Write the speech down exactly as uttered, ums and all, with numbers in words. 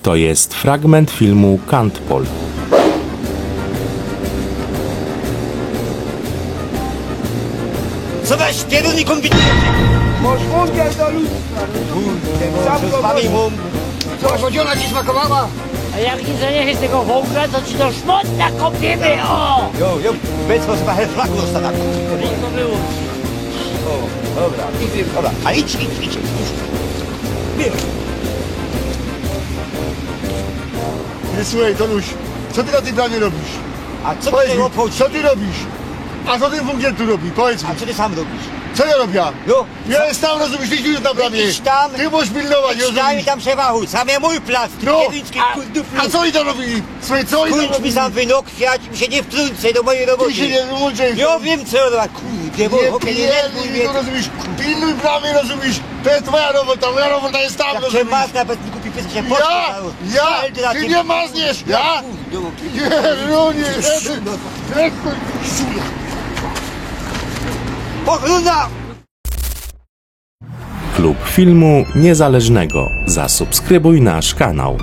To jest fragment filmu Kantpol. Co weź pierdolnik kombinuje? Możesz wągiel do ludzka. Kurde, no, z mamą. Prowadziona ci smakowała? A jak nie zaniesiesz tego wągla, to ci do szmot nakopimy, o! Jo, jo, bez was na flaku dostana. To było. O, dobra, idzie, dobra. A idź, idź, idź, idź. Biegaj. Ty, słuchaj, Tonuś, co ty na tej bramie robisz? A co Powiedz ty mi, obchodzi? Co ty robisz? A co ten wągiel tu robi? Powiedz mi, A co ty sam robisz? Co ja robię? No. Ja jestem tam, rozumiesz, ty już na bramie. Idź tam. Ty możesz pilnować, Idź tam i rozumiesz? Tam się wahój, sam je mój plac, ty No. pierniczki, kurde, A co oni tam robili? Słuchaj, co oni tam Skończ mi sam robili? wynokwiać i się nie wtrącaj do mojej Ty roboty. się nie wyłączaj. Ja wiem co robię, kurde, bo Nie chłopie, nie denerwuj pierdolij, mnie. to rozumiesz? Pilnuj bramy, rozumiesz? To jest twoja robota, moja robota jest tam, Jak cię rozumiesz? masz nawet nie kupi pysk, się Ja, poszło. Ja, ty nie mazniesz, ja? Pierunie, jeden, jeden. Ochrona! Klub Filmu Niezależnego. Zasubskrybuj nasz kanał.